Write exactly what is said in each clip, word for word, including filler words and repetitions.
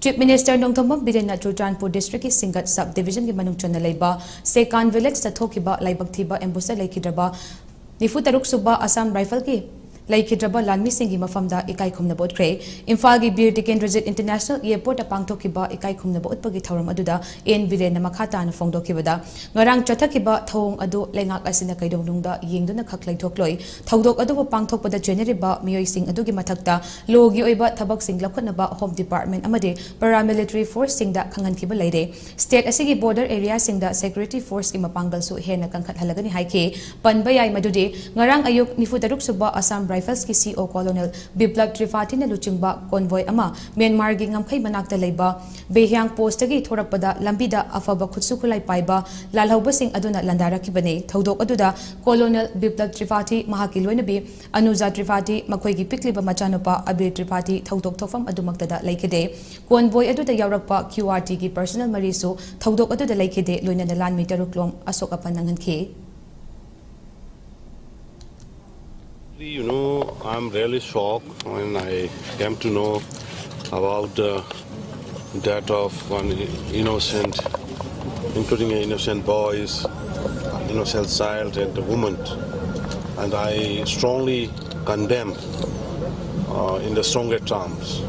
Chief Minister Nongthombam ꯕꯤꯔꯦꯟꯅ Churachandpur district ꯀꯤ ꯁꯤꯡꯒꯠ sub division ꯒꯤ ꯃꯅꯨꯡ ꯆꯟꯅ ꯂꯩꯕ ꯁꯦꯀꯥꯟ village ꯇ ꯊꯣꯛꯈꯤꯕ ꯂꯥꯏꯕꯛ ꯊꯤꯕ ambush ꯇ ꯂꯩꯈꯤꯗ꯭ꯔꯕ ꯅꯤꯐꯨ ꯇꯔꯨꯛ ꯁꯨꯕ Assam Rifle ꯀꯤ ꯂꯩꯈꯤꯗ꯭ꯔꯕ ꯂꯥꯟꯃꯤꯁꯤꯡꯒꯤ ꯃꯐꯝꯗ ꯏꯀꯥꯏ ꯈꯨꯝꯅꯕ ꯎꯠꯈ꯭ꯔꯦ꯫ ꯏꯝꯐꯥꯜꯒꯤ ꯕꯤꯔ ꯇꯤꯀꯦꯟꯗ꯭ꯔꯖꯤꯠ International Airport ꯇ ꯄꯥꯡꯊꯣꯛꯈꯤꯕ ꯏꯀꯥꯏ ꯈꯨꯝꯅꯕ ꯎꯠꯄꯒꯤ ꯊꯧꯔꯝ ꯑꯗꯨꯗ ꯑꯦꯟ ꯕꯤꯔꯦꯟꯅ ꯃꯈꯥ ꯇꯥꯅ ꯐꯣꯡꯗꯣꯛꯈꯤꯕꯗ, ꯉꯔꯥꯡ ꯆꯠꯊꯈꯤꯕ ꯊꯧꯑꯣꯡ ꯑꯗꯨ ꯂꯩꯉꯥꯛ ꯑꯁꯤꯅ ꯀꯩꯗꯧꯅꯨꯡꯗ ꯌꯦꯡꯗꯨꯅ ꯈꯛ ꯂꯩꯊꯣꯛꯂꯣꯏ꯫ ꯊꯧꯗꯣꯛ ꯑꯗꯨꯕꯨ ꯄꯥꯡꯊꯣꯛꯄꯗ ꯆꯦꯟꯅꯔꯤꯕ ꯃꯤꯑꯣꯏꯁꯤꯡ ꯑꯗꯨꯒꯤ ꯃꯊꯛꯇ law ꯒꯤ ꯑꯣꯏꯕ ꯊꯕꯛꯁꯤꯡ ꯂꯧꯈꯠꯅꯕ Home Department ꯑꯃꯗꯤ paramilitary force ꯁꯤꯡꯗ ꯈꯪꯍꯟꯈꯤꯕ ꯂꯩꯔꯦ꯫ State ꯑꯁꯤꯒꯤ border area ꯁꯤꯡꯗ security force ꯀꯤ ꯃꯄꯥꯡꯒꯜꯁꯨ ꯍꯦꯟꯅ ꯀꯟꯈꯠꯍꯜꯂꯒꯅꯤ ꯍꯥꯏꯈꯤ꯫ ꯄꯟꯕ ꯌꯥꯏ ꯃꯗꯨꯗꯤ ꯉꯔꯥꯡ ꯑꯌꯨꯛ ꯅꯤꯐꯨ ꯇꯔꯨꯛ ꯁꯨꯕ Assam Rifles ꯀꯤ C O Colonel ꯕꯤꯄ꯭ꯂꯕ ꯇ꯭ꯔꯤꯄꯥꯊꯤꯅ ꯂꯨꯆꯤꯡꯕ convoy ꯑꯃ ꯃ꯭ꯌꯥꯟꯃꯥꯔꯒꯤ ꯉꯝꯈꯩ ꯃꯅꯥꯛꯇ ꯂꯩꯕ ꯕꯦꯍꯤꯌꯥꯡ post ꯇꯒꯤ ꯊꯣꯔꯛꯄꯗ ꯂꯝꯕꯤꯗ ꯑꯐꯕ ꯈꯨꯠꯁꯨ ꯈꯨꯠꯂꯥꯏ ꯄꯥꯏꯕ ꯂꯥꯜꯍꯧꯕꯁꯤꯡ ꯑꯗꯨꯅ ꯂꯥꯟꯗꯥꯔꯛꯈꯤꯕꯅꯤ꯫ ꯊꯧꯗꯣꯛ ꯑꯗꯨꯗ Colonel ꯕꯤꯄ꯭ꯂꯕ ꯇ꯭ꯔꯤꯄꯥꯊꯤ, ꯃꯍꯥꯛꯀꯤ ꯂꯣꯏꯅꯕꯤ ꯑꯅꯨꯖꯥ ꯇ꯭ꯔꯤꯄꯥꯊꯤ, ꯃꯈꯣꯏꯒꯤ ꯄꯤꯛꯂꯤꯕ ꯃꯆꯥꯅꯨꯄꯥ ꯑꯕꯤꯔ ꯇ꯭ꯔꯤꯄꯥꯊꯤ ꯊꯧꯗꯣꯛ ꯊꯣꯛꯐꯝ ꯑꯗꯨꯃꯛꯇꯗ ꯂꯩꯈꯤꯗꯦ꯫ Convoy ꯑꯗꯨꯗ ꯌꯥꯎꯔꯛꯄ Q R T ꯒꯤ personnel ꯃꯔꯤꯁꯨ ꯊꯧꯗꯣꯛ ꯑꯗꯨꯗ ꯂꯩꯈꯤꯗꯦ, ꯂꯣꯏꯅꯅ ꯂꯥꯟꯃꯤ ꯇꯔꯨꯛ ꯂꯣꯝ ꯑꯁꯣꯛ ꯑꯄꯟ ꯅꯪꯍꯟꯈꯤ꯫ You know, I'm really shocked when I came to know about the death of one innocent, including innocent boys, innocent child, and a woman. And I strongly condemn uh, in the strongest terms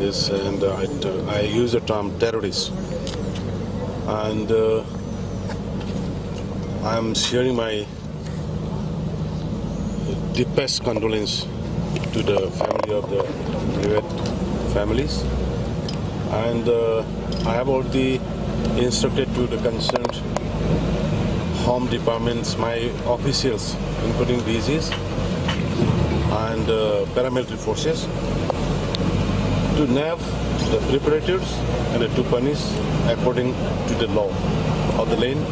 this, and uh, I, I use the term terrorist. And uh, I'm sharing my deepest condolence to the family of the bereaved families. And uh, I have already instructed to the concerned home departments, my officials, including D Gs and uh, paramilitary forces, to nab the perpetrators and to punish according to the law of the land.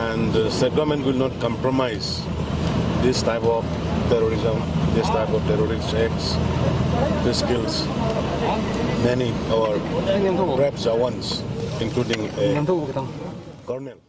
And the state government will not compromise this type of terrorism, this type of terrorist acts. This kills many our brave Jawans, including a Colonel.